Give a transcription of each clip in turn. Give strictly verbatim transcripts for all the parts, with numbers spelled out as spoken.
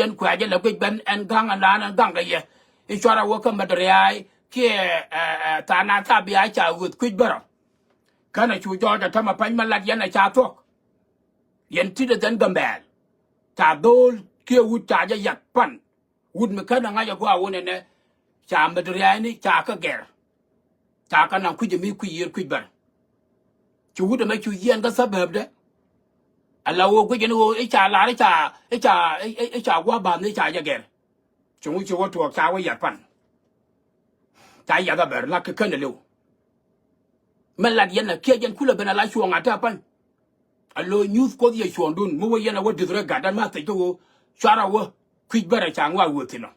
Yɛn kuɛ jɛ lɛ guic ben ɛn ga̱ŋ ɛn raan ɛn ga̱ŋ kɛ yɛ. I̱ cuarɛ wä kä Madriay kiɛ, ɛ, ɛ, tha̱a̱ŋ na tha̱a̱ŋ bia ca ɣöth kui̱c bärɔ. Känɛ cu jɔɔc ɛ tämɛ pa̱ny mi lat yɛn ɛ ca thuɔ̱k. Yɛn ti̱t ɛ dhɛn Gambɛl. Ca dho̱o̱l kiɛ wut ca jɛ yath pan. Wut mi känɛ ŋa̱c ɛ gua̱a̱ wun ɛnɛ ca Madriay ni ca kä gɛr. Ca kä naŋ kui̱c ɛ mi kui̱ yiër kui̱c bär. Ci wut ɛmɛ cu yiɛn kä suburb dɛ. Ala ɣöö guic ɛn ɣöö i̱ ca lar i̱ ca, i̱ ca, i̱, i̱, i̱ ca gua̱a̱ ba̱a̱th ni ca jɛ gɛr. Ci ŋu ci wä tuɔɔk ca wä yath pan. Ca yath a bär la kɛ känɛ li̱w. Mɛ lat yɛn a kiɛ jɛn kulɛ ben a la cuɔ̱ɔ̱ŋ a te a pan. A lo̱ nyuth Kuoth yɛ cuɔ̱ɔ̱ŋdun mi wä yɛn a wä disregard ɛn ma thɛc kä ɣöö cuarɛ wä kui̱c bärɛ ca ŋuak wä thi̱n ɔ.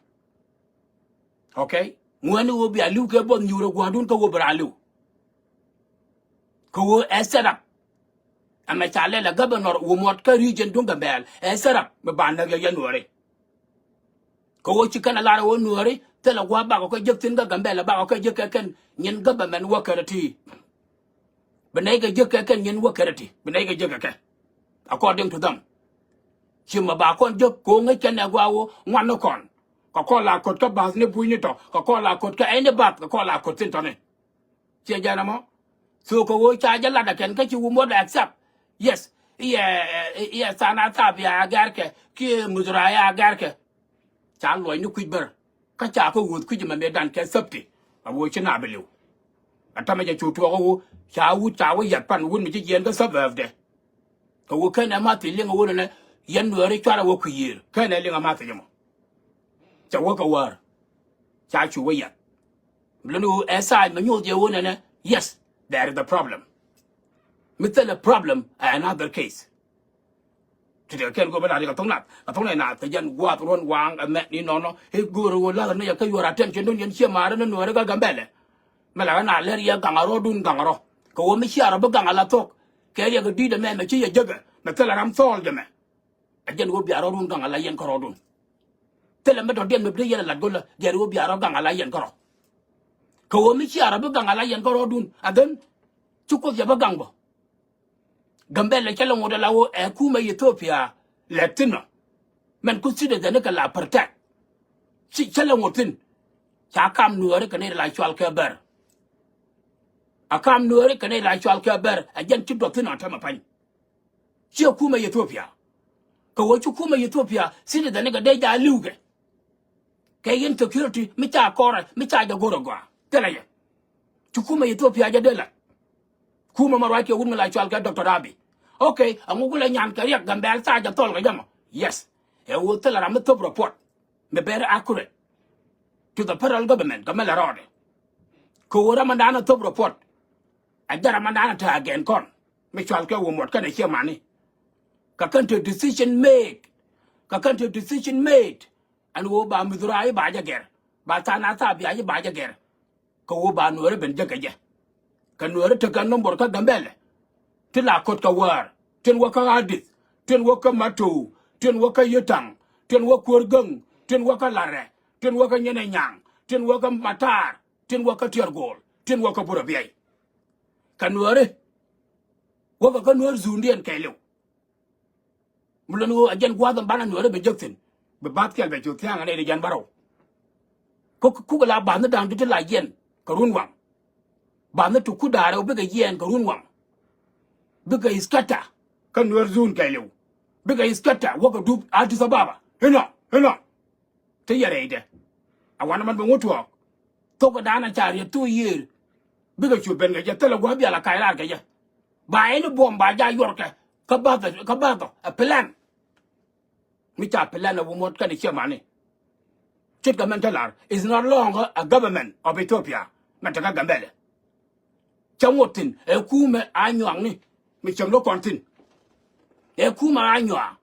Okay? Ŋuäni ɣöö bia li̱w kɛ buɔth nyuurɛ gua̱a̱rdun kä ɣöö bi raan li̱w. Kɛ ɣöö ɛ set up. Ɛmɛ ca lɛl ɛ governor wä muɔt kä region duŋ Gambɛl ɛ set up mi ba näk yɛ yɛn Nuääri. Kɛ ɣöö ci kɛn a lar ɛ ɣöö Nuääri thilɛ gua̱a̱ bakɔ kä jek thi̱n kä Gambɛl ɛ bakɔ kä jek kɛ kɛn nyin government wä kärɛ ti. Bi nɛy kɛ jek kɛ kɛn nyin wä kärɛ ti. Bi nɛy kɛ jek kɛ kɛ. According to them. Ci mɛ ba kɔn jek ko̱o̱ŋ ɛ cɛn ɛ gua̱a̱ ɣöö ŋuan ni kɔn. Kɛ kɔn la ko̱t kä bath ni puc ni tɔ. Kɛ kɔn la ko̱t kä ɛn ni bath kɛ kɔn la ko̱t thi̱n tɔni. Ciɛ jɛn ɛmɔ. So kɛ ɣöö ca jɛ lat ɛ kɛn kä ci wä muɔt accept. Yes. Iɛ, iɛ tha̱a̱ŋ na tha̱a̱ŋ bia a gɛr kɛ kiɛ muthra a gɛr kɛ. Ca luɔc ni kui̱c bär. Kä ca kä ɣöth kui̱c ɛmɛ mëëdan kɛ safety. A ɣöö ci na bi li̱w. A tämɛ jɛ cu tuɔɔk a ɣöö ca wut ca wä yath pan wut mi ci jiɛɛn kä suburb dɛ. Kɛ ɣöö kɛn ɛ ma thiec liŋ a ɣöö nɛnɛ yɛn Nuääri cuarɛ wä kui̱ yiër. Kɛn ɛ liŋ ɛ ma thiec ɛmɔ. Ca wä kɛ wäär. Ca cu wä yath. Luni ɣöö ɛ sign mɛ nyoth jɛ ɣöö nɛnɛ, yes, there is a problem. Mi thilɛ problem ɛ another case. Ti ti kɛ kɛn go̱o̱r bä la̱r kɛ thok nath kɛ thok nɛ nath kɛ jɛn gua̱a̱th ruɔ̱n waŋ ɛmɛ ni nɔnɔ i̱ go̱o̱r ɣöö la̱r ni yɛ kä yuɔr attention dun yɛn ciɛ ma̱a̱r ni Nuääri kä Gambɛlɛ. Mɛ la ɣän a lɛr yɛ gaŋ a rɔɔdun gaŋ a rɔ kɛ ɣöö mi cia rɔ bi gaŋ a la thok. Kɛ riɛk i̱ di̱t ɛmɛ mɛ ci yɛ jekɛ mɛ thilɛ ram thɔɔl jɛ mɛ. Ɛ jɛn ɣöö bia rɔɔdun gaŋ a la yɛn kä rɔɔdun. Thilɛ mɛ dɔ̱diɛn mɛ bi dee yɛn a lat go̱lä jɛn ɣöö bia rɔ gaŋ a la yɛn kä rɔ. Kɛ ɣöö mi cia rɔ bi gaŋ a la yɛn kä rɔɔdun a dhän. Ci Kuoth yɛ bä gaŋ bä. Gambɛlɛ cä lɛ ŋot ala ɣöö ɛ kumɛ Ethiopia lɛ thi̱n ɔ. Mɛn ku citizen ni kɛ la protect. Ci cä lɛ ŋot thi̱n. Ca kam Nuääri kɛ nɛy la cual kɛ bär. A kam Nuääri kɛ nɛy la cual kɛ bär a jɛn ci duɔth thi̱n ɔ tämɛ pa̱ny. Ciɛ kumɛ Ethiopia. Kɛ ɣöö ci kumɛ Ethiopia citizen ni kɛ dee ja li̱w kɛ. Kɛ yɛn security mi ca kɔrɛ mi ca jɛ go̱r a gɔaa thilɛ yɛ. Ci kumɛ Ethiopia jɛ dee la. Kumɛ mɛ ruac kɛ wut mi la cual kɛ Doctor Abiy. Okay, ɛŋu kulɛ nyan kɛ riɛk Gambɛl thaa jɛ thɔl kɛ jɛ mɔ. Yes. Ɛ ɣöö thilɛ ram mi thop report mi very accurate to the federal government kɛ mi la rɔɔdɛ. Kɛ ɣöö ram mi naan a thop report. A jɛ ram mi naan a te against kɔn mi cual kɛ wä muɔt kɛnɛ ciɛ mani. Kɛ kɛn te decision made. Kɛ kɛn te decision made. Ɛn ɣöö ba mithura i̱ ba jɛ gɛr ba tha̱a̱ŋ na tha̱a̱ŋ bia i̱ ba jɛ gɛr. Kɛ ɣöö ba Nuääri ben jek kɛ jɛ. Kɛ Nuääri tekɛ number kä Gambɛlɛ. Ti la ko̱t kɛ wäär tin wä kä Adith, tin wä kä Matou, tin wä kä Yetaŋ, tin wä Kuäär Gäŋ, tin wä kä Larɛ, tin wä kä Nyinɛ Nyaŋ, tin wä kä Matar, tin wä kä Tiɛr Go̱o̱l, tin wä kä Burɛ Biɛy. Kɛ Nuääri wäkɛ kä Nuäär zundiɛn kɛɛliw. Mi lon ɣöö a jɛn gua̱a̱th in banɛ Nuääri bɛ jek thi̱n bi bath kɛl bɛ cu thia̱a̱ŋ ɛ nɛy ti jɛn bärɔw. Kä kukɛ la bath ni da̱ŋ ti ti la jiɛn kɛ run waŋ. Bath ni ti ku da̱a̱r ɛ bikɛ jiɛn kɛ run waŋ. Bikɛ iskata kä Nuäär zun kɛɛliw. Bikɛ iskata wäkɛ dup Addis Ababa. Inɔ inɔ. Ti yɛ rɛydɛ. A wanɛ man bɛ ŋut tuɔɔk. Thok kɛ da̱a̱n a ca riet thok yiëër. Bikɛ cu ben kɛ jɛ thilɛ gua̱a̱th bial a kac raar kɛ jɛ. Ba ɛn i̱ buɔm ba ja yuɔrkɛ kä bath kä bath ɛ plan. Mi ca plan ɛ wä muɔt kɛn i̱ ciɛ mani. Ce̱tkɛ mɛn te lar is not longer a government of Ethiopia. Mɛn te kä Gambɛlɛ. Cä ŋot thi̱n ɛ kumɛ a nyuakni mi cäŋ lo̱k kɔn thi̱n. Ɛ kumɛ a nyuak.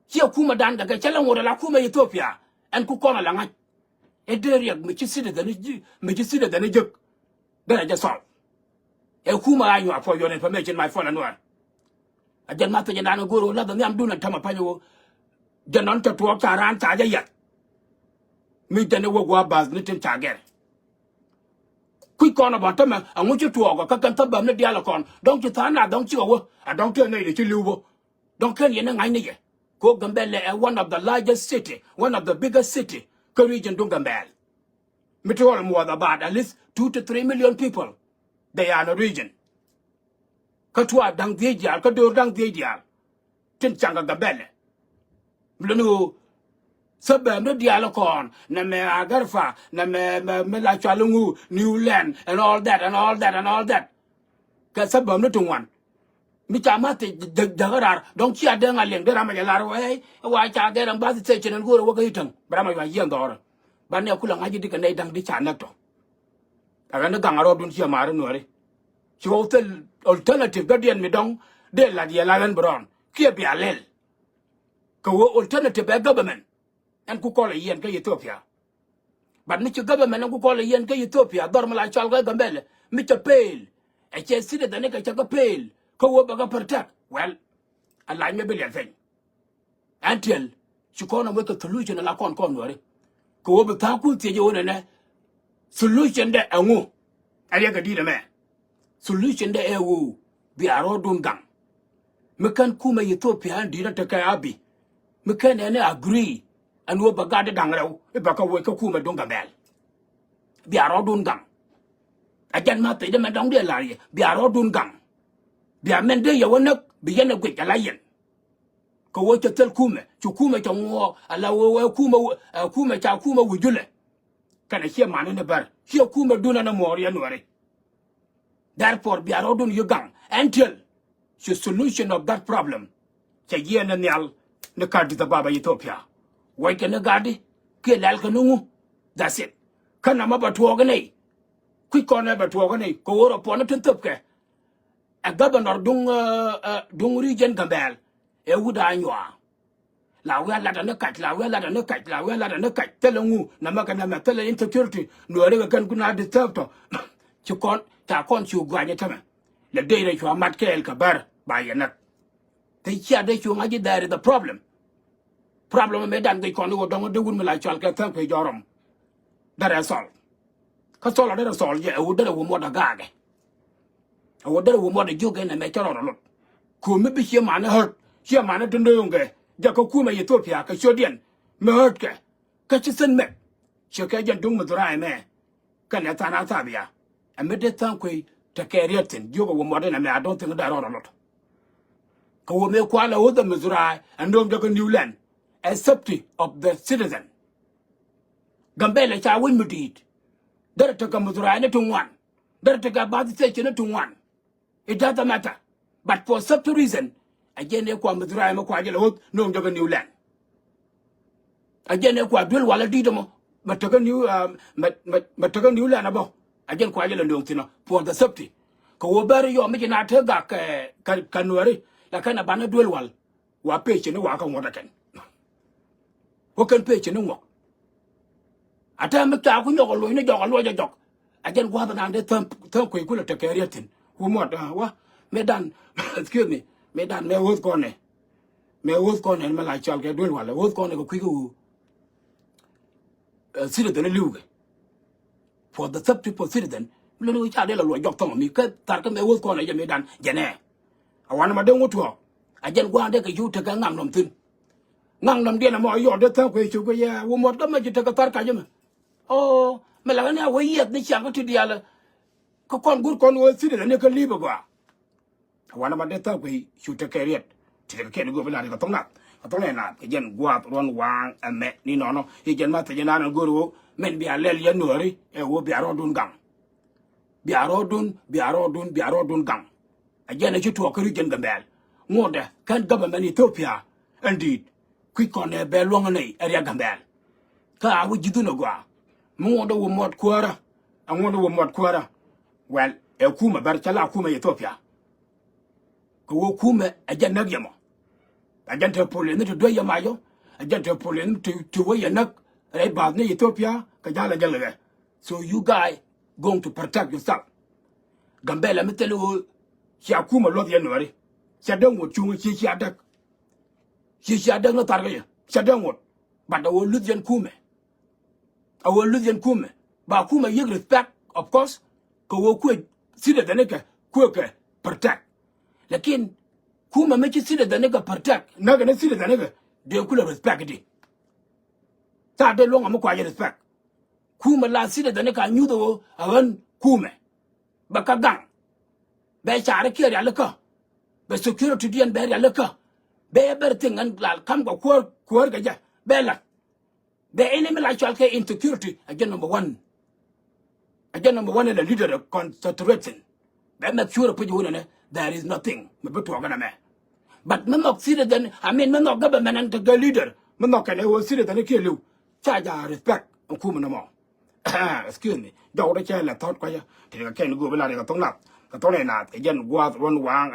Ciɛ kumɛ dan kɛ kɛ cä lɛ ŋot ala kumɛ Ethiopia. Ɛn ku kɔn ala ŋa̱c. Ɛ dee riɛk mi ci citizen mi ci citizen jek. Dee la jɛ solve. Ɛ kumɛ a nyuak for your information my fellow Nuer. A jɛn ma thecɛ nan ɛ go̱o̱r ɣöö lath ɛ nhiamdun ɛn tämɛ pa̱ny ɣöö jɛn nɔn cɛ tuɔɔk ca raan ca jɛ yɛth. Mi jɛn ɛ wä gua̱a̱ bath ni tin ca gɛr. Kui̱c kɔn ɛ bä tämɛ ɛŋu ci tuɔɔk ɛ kä kɛn thäbäm ni diaal ɛ kɔn dɔ̱ŋ ci tha̱a̱ŋ na dɔ̱ŋ cikɛ wä ɛ dɔ̱ŋ tëë nɛy ti ci li̱w bä. Dɔ̱ŋ ken yɛn ɛ ŋa̱cni jɛ. Ko Gambɛl ɛ one of the largest city, one of the biggest city kä region duŋ Gambɛl. Mi ti almost about at least two to three million people. They are in a region. Kä tuaar da̱ŋ dhiec diaal, kä döör da̱ŋ dhiec diaal tin caŋ kɛ Gambɛl. Mi luni ɣöö suburb ni diaal kɔn, nɛmɛ Agarfa, nɛmɛ, mɛ, mi la cɔal iŋu, New Land, and all that, and all that, and all that. Kɛ suburb ni ti ŋuan. Mi ca ma thiec jäkä raar, dɔ̱ŋ cia dee ŋa liŋ, dee ram mɛ jɛ lar wee, wa ca gɛr ɛn bus station ɛn go̱o̱rɛ wä kä itäŋ. Bɛ ram mɛ yua yiɛn dhɔrɛ. Banɛ kulɛ ŋa̱c i̱di kɛ nɛy da̱ŋ di ca näk tɔ. Ɛ ɣän ni gaŋ a rɔɔdun ciɛ ma̱a̱ri nuɔ̱ɔ̱ri. Ci ɣɔw thil alternative dɔ̱diɛn mi dɔ̱ŋ dee la̱t yɛ la ɣän bi rɔɔn kiɛ bia lɛl. Kɛ ɣöö alternative ɛ government. Ɛn ku kɔl ɛ yɛn kä Ethiopia. But mi ci government ɛn ku kɔl ɛ yɛn kä Ethiopia, dhɔr mi la cɔal kä Gambɛl, mi cɛ fail. Ɛ cɛ citizen ni kɛ cɛ kä fail. Kä ɣöö bɛ kä protect. Well, a lac mi bi liɛl piny. Ɛn tiɛl ci kɔn ɛ wek kɛ solution ala kɔn kɔn nuɔri. Kɛ ɣöö bi tha̱a̱ŋ kun thiec ɣöö nɛnɛ solution dɛ ɛŋu? Ɛ riɛk kɛ di̱t ɛmɛ. Solution dɛ ɛ ɣöö bia rɔɔdun gaŋ. Mi kän kumɛ Ethiopia ɛn di̱t ɛ tekɛ Abiy. Mi kän ɛn ɛ agree ɛn ɣöö bɛ gat di da̱ŋ rɛw i̱ bɛ kɛ woc kä kumɛ duŋ Gambɛl. Bia rɔɔdun gaŋ. Ɛ jɛn ma thiecdä mɛn dɔ̱ŋ dee la̱r yɛ bia rɔɔdun gaŋ. Bia mɛn dee yɛ wä näk bi yɛn ɛ guic ala yɛn. Kɛ ɣöö cɛ thil kumɛ, cu kumɛ cɛ ŋuɔɔk ala ɣöö ɛ kumɛ, ɛ kumɛ ca kumɛ wi̱c julɛ. Kɛnɛ ciɛ mani ni bär, ciɛ kumɛ dun ɛn ɛ muɔɔr yɛn nuɛri. Therefore bia rɔɔdun yi gaŋ ɛn tiɛl. Ci solution of that problem cɛ jiɛɛn ni nhial ni ka Addis Ababa Ethiopia. Wäckɛ ni gatdi kiɛ lɛlkɛ ni ŋu. That's it. Kä namä bɛ tuɔɔk nɛy. Kui̱c kɔn ɛ bɛ tuɔɔk nɛy kɛ ɣöö rɔ puɔ̱n ni tin thöpkɛ. Ɛ governor duŋ, ɛ, ɛ, duŋ region Gambɛl ɛ wut a nyuaa. La wi̱i̱ a lat ani kac, la wi̱i̱ a lat ani kac, la wi̱i̱ a lat ani kac. Thilɛ ŋu namɛ kɛ namɛ, thilɛ insecurity. Nuɛɛri kɛ kɛn kun a disturb tɔ. Ci kɔn ca kɔn ci guany tämɛ. Lɛ dee rɛ cua mat kɛɛl kɛ bär ba yɛ näk. Te cia dee cu ŋa̱c i̱ there is the problem. Problem mëë dan guic kɔn i̱ wä dɔ̱ŋ dee wut mi la cɔal kɛ tha̱a̱ŋ kui̱ jɔrɔm. Derɛ thɔl. Kä thɔl a derɛ thɔl jɛ ɛ wä derɛ wä muɔt a gaakɛ. Ɛ wä derɛ wä muɔt a jiök ɛn ɛmɛ cä rɔɔd a lot. Ko̱o̱m mi bi ciɛ mani hört, ciɛ mani ti nööŋkɛ jɛ kä kumɛ Ethiopia kɛ ciötdiɛn mi hörtkɛ. Kä ci thin mɛk ciɛ kɛ jɛn duŋ mi dhuraa ɛmɛ. Kɛnɛ tha̱a̱ŋ a tha̱a̱ŋ bia ɛ mi dee tha̱a̱ŋ kuey tekɛ riet thi̱n jiök ɛ wä muɔt in ɛmɛ a dɔ̱ŋ thi̱n dee rɔɔd a lot. Kɛ wä mëë kualɛ ɣöth ɛ mi dhuraa ɛ nööŋ jɛ kä New Land. Ɛ safety of the citizen. Gambɛlɛ ca wec mi di̱i̱t. Derɛ tekɛ mi dhuraa ni ti ŋuan. Derɛ tekɛ bath station ni ti ŋuan. It doesn't matter. But for safety reason, a jɛn ëë kua mi dhuraa mi kua jɛ lɛ ɣöth nööŋ jɛ kä New Land. A jɛn ëë kua duel wal a di̱t ɛmɔ mɛ tekɛ New, mɛ, mɛ, mɛ tekɛ New Land a bä. A jɛn kua jɛ lɛ nööŋ thi̱n ɔ for the safety. Kɛ wä bäri yɔm mi ci na te gak kɛ, kɛ, kɛ nuɛri. Lakin a banɛ duel wal. Wa pecä ni wa kä ŋuɔ̱t ɛ kɛn. Wä kɛn pecä ni ŋuɔ̱k. A te mi ca ku nyɔk a loc ni jɔk a luɔc a jɔk. A jɛn gua̱th naan dee thäm, thäm kuec kulɛ tekɛ riet thi̱n. Ku muɔt, ah, wa. Mëë dan, excuse me. Mëë dan mëë ɣöth kɔn ɛ. Mëë ɣöth kɔn ɛ mɛ la cɔal kɛ duel walɛ. Ɣöth kɔn ɛ kɛ kui̱ kɛ ɣöö. Ɛ, citizen li̱w kɛ. For the safety for citizen. Lon ɣöö ca dee la luɔc jɔk thɔŋ mi kä thar kä mëë ɣöth kɔn ɛ jɛ mëë dan jɛn ɛ. A wanɛ ma dee ŋut tuɔɔk. A jɛn gua̱a̱n dee kɛ cu tekɛ ŋaŋ nɔm thi̱n. Ŋaŋ nɔm diɛn ɛmɔ yɔɔt dee thäk kuec cuk kɛ yɛ wä muɔt kä mɛ ci tekɛ thar kac ɛmɛ. Ɔ, mɛ lakä ni a wä yiɛth ni ciaŋ kä ti diaal. Kä kɔn guut kɔn wä thi̱n ni kä li̱i̱p ɛ gɔaa. A wanɛ ma dee thäk kuec cu tekɛ riɛt. Ti tekɛ kɛn go̱o̱p ilat kɛ thok nath. Kɛ thok nɛ nath kɛ jɛn gua̱a̱th ruɔ̱n waaŋ ɛmɛ ni nɔnɔ. I̱ jɛn ma thecɛ naan ɛ go̱o̱r wä mɛn bia lɛl yɛn nuääri ɛ wä bia rɔɔdun gaŋ. Bia rɔɔdun, bia rɔɔdun, bia rɔɔdun gaŋ. A jɛn a ci tuɔɔk kä region Gambɛl. Ŋuɔ̱tdɛ kɛn government Ethiopia ɛn di̱i̱t. Kui̱c kɔn ɛ bɛ luäŋ nɛy ɛ riɛk Gambɛl. Kä a wä ji̱thun ɛ gɔaa. Mi ŋuɔ̱tdɛ wä muɔt kuäärä. Ɛ ŋuɔ̱tdɛ wä muɔt kuäärä. Well, ɛ kumɛ bär cä la kumɛ Ethiopia. Kɛ wä kumɛ ɛ jɛn näk yɛ mɔ. Ɛ jɛn te police ni te duec yɛ macɔ. Ɛ jɛn te police ni te, te wä yɛ näk. Rɛy bath ni Ethiopia kɛ ja̱l ɛ jɛl kɛ kɛ. So you guy going to protect yourself. Gambɛla mi thil ɣöö cia kumɛ luɔth yɛn nuääri. Cia dee ŋot cuŋä cie cia däk. Cie cia däk ni tharkɛ yɛ cia dee ŋot. But a ɣöö luth yɛn kumɛ. A ɣöö luth yɛn kumɛ ba kumɛ yiëk respect of course. Kɛ ɣöö kuɛ citizen nikɛ kuɛ kɛ protect. Lakin kumɛ mi ci citizen nikɛ protect näkɛ ni citizen nikɛ. Dee kulɛ respect di. Ca dee luɔ̱ŋ ami kuacɛ respect. Kumɛ la citizen ni ka nyuth ɣöö a ɣän kumɛ. Bɛ kä gaŋ. Bɛ car kiɛ rialikä. Bɛ security diɛn bɛ rialikä. Bɛ everything ɛn lal kam kɛ kuäär kuäär kɛ jɛ bɛ lat. Bɛ ini mi la cual kɛ insecurity a jɛ number one. A jɛ number one in a leader of concentration. Bɛ make sure puc wun ɛnɛ there is nothing mi bi tuɔɔk ɛn ɛmɛ. But mi nhɔk citizen, I mean mi nhɔk government ɛn kɛ leader mi nhɔk kɛn ɛ wä citizen kiɛ liw. Ca ja respect ɛn kumɛ nɔmɔ. Excuse me. Jɔk rɔ cɛ lɛ thɔt kuacä ti kɛ kɛn go̱o̱p ila ri kɛ thoŋ nath kɛ thoŋ ɛ nath kɛ jɛn guath ruɔn waŋ.